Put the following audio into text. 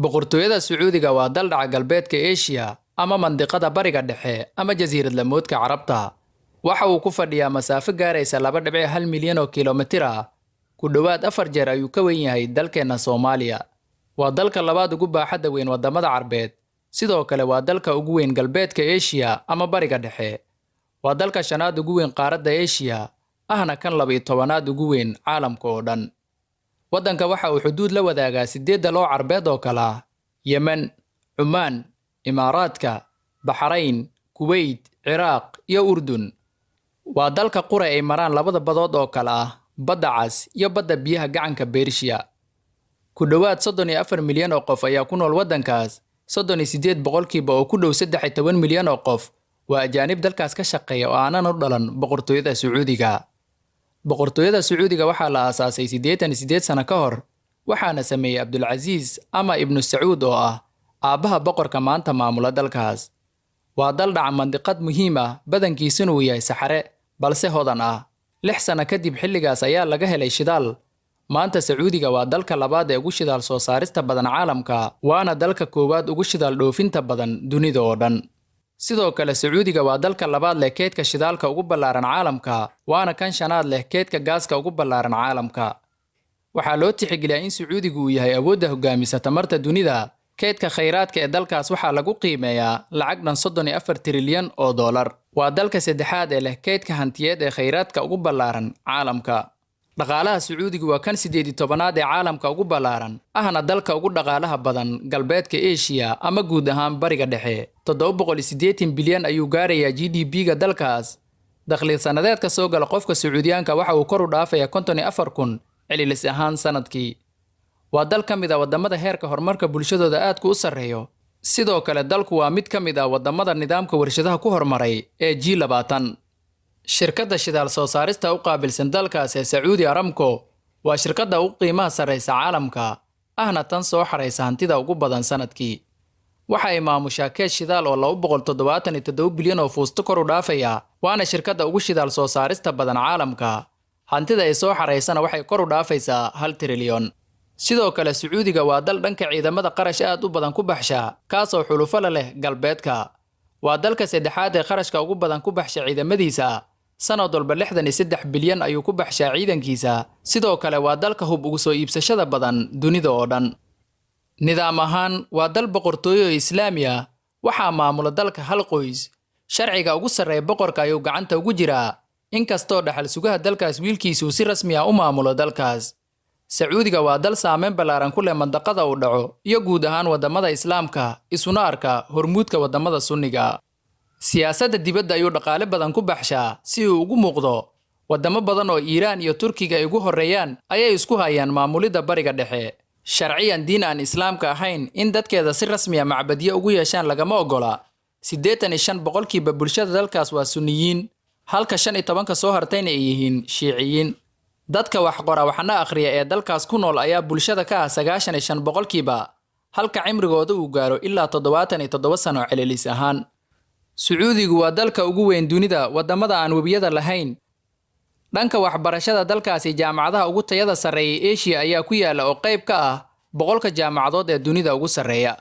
Boqortooyada Sacuudiga waa dal dhaca galbeedka Eeshiya ama mandiqada Bariga Dhexe ama jasiirad lamoodka Carabta. Waxa uu ku fadhiyaa masaafo gaaraysa 2.1 milyan oo kiiloomitir ah. Ku dhowaad afar jeer ayuu ka weyn yahay dalkeenna Soomaaliya. Waa dalka labaad ugu baaxadda weyn waddamada Carbeed. Sidoo kale waa dalka ugu weyn galbeedka Eeshiya ama Bariga Dhexe. Waa dalka shanaad ugu weyn qaaradda Eeshiya, ahna kan 12aad ugu weyn caalamka oo dhan. Waddanka waxa uu xuduud la wadaagaa sideed dal oo Carbeed oo kala ah: Yemen, Cumaan, Imaaraadka, Baxrayn, Kuwait, Ciraaq iyo Urdun. Waa dalka qura ay maraan labada badood oo kala ah Badda Cas iyo Badda Biyaha Gacanka Beershiya. Ku dhowaad 34 milyan oo qof ayaa ku nool waddankaas, 38% oo ku dhow 13 milyan oo qof waa ajaanib dalkaas ka shaqeeya oo aanan u dhalan Boqortooyada Sacuudiga. Boqortooyada Sacuudiga waxaa la aasaasay 88 sano ka hor, waxaana sameeyey Cabdulcasiis ama Ibnu Sacuud oo ah aabbaha boqorka maanta maamula dalkaas. Waa dal dhaca mandiqad muhiim ah, badankiisuna uu yahay saxare, balse hodan ah. 6 sano kadib xilligaas ayaa laga helay shidaal. Maanta Sacuudiga waa dalka labaad ee ugu shidaal soo saarista badan caalamka, waana dalka koowaad ugu shidaal dhoofinta badan dunida oo dhan. Sidoo kale Sacuudiga waa dalka labaad leh keydka shidaalka ugu ballaaran caalamka, waana kan shanaad leh keydka gaaska ugu ballaaran caalamka. Waxaa loo tixgeliyaa in Sacuudigu uu yahay awoodda hogaamisa tamarta dunida. Keydka khayraadka ee dalkaas waxaa lagu qiimeeyaa lacag dhan 34 trilyan oo doolar. Waa dalka saddexaad ee leh keydka hantiyeed ee khayraadka ugu ballaaran caalamka. Dhaqaalaha Sacuudigu waa kan 18aad ee caalamka ugu ballaaran, ahna dalka ugu dhaqaalaha badan galbeedka Eeshiya ama guud ahaan Bariga Dhexe. 780 bilyan ayuu gaarayaa GDP-ga dalkaas. Dakhli sanadeedka soo gala qofka Sacuudiyaanka waxa uu kor u dhaafayaa 54,000 celilis ahaan sanadkii. Waa dal ka mid ah waddamada heerka horumarka bulshadooda aadku u sarreeyo. Sidoo kale dalku waa mid ka mid ah waddamada nidaamka warshadaha ku horumaray ee G20. Shirkadda shidaal soo saarista u qaabilsan dalkaas ee Sacuudi Aramco waa shirkadda ugu qiimaha sarreysa caalamka, ahna tan soo xaraysa hantida ugu badan sanadkii. Waxa ay maamushaa keyd shidaal oo 277 bilyan oo fuusto kor u dhaafaya, waana shirkadda ugu shidaal soo saarista badan caalamka. Hantida ay soo xaraysana waxay kor u dhaafaysaa 1 trilyon. Sidoo kale Sacuudiga waa dal dhanka ciidamada qarash aad u badan ku baxsha, kaasoo xulufo la leh galbeedka. Waa dalka saddexaad ee qarashka ugu badan ku baxsha ciidamadiisa. Sanad walba 63 bilyan ayuu ku baxshaa ciidankiisa. Sidoo kale waa dalka hub ugu soo iibsashada badan dunida oo dhan. Nidaam ahaan waa dal boqortooyo oo Islaami ah. Waxaa maamula dalka hal qoys. Sharciga ugu sarreeya boqorka ayuu gacanta ugu jiraa, inkastoo dhaxal sugaha dalkaas wiilkiisa uu si rasmi ah u maamulo dalkaas. Sacuudiga waa dal saameyn ballaaran ku leh mandaqada uu dhaco iyo guud ahaan waddamada Islaamka, isuna arka hormuudka waddamada Sunniga. Siyaasadda dibadda ayuu dhaqaale badan ku baxshaa si uu ugu muuqdo. Waddamo badan oo Iiraan iyo Turkiga ay ugu horreeyaan ayay isku hayaan maamulidda Bariga Dhexe. Sharciyan diin aan Islaamka ahayn in dadkeeda si rasmi ah macbadyo ugu yeeshaan lagama oggola. 85% bulshada dalkaas waa Sunniyiin, halka 15-ka soo hartayna ay yihiin Shiiciyiin. Dadka wax qora waxna akhriya ee dalkaas ku nool ayaa bulshada ka ah 95%, halka cimrigooda uu gaaro ilaa 77 sano celilis ahaan. Sacuudigu waa dalka ugu weyn dunida waddamada aan webiyada lahayn. Dhanka waxbarashada dalkaasi jaamacadaha ugu tayada sarreeya Eeshiya ayaa ku yaala oo qayb ka ah 100-ka jaamacadood ee dunida ugu sarreeya.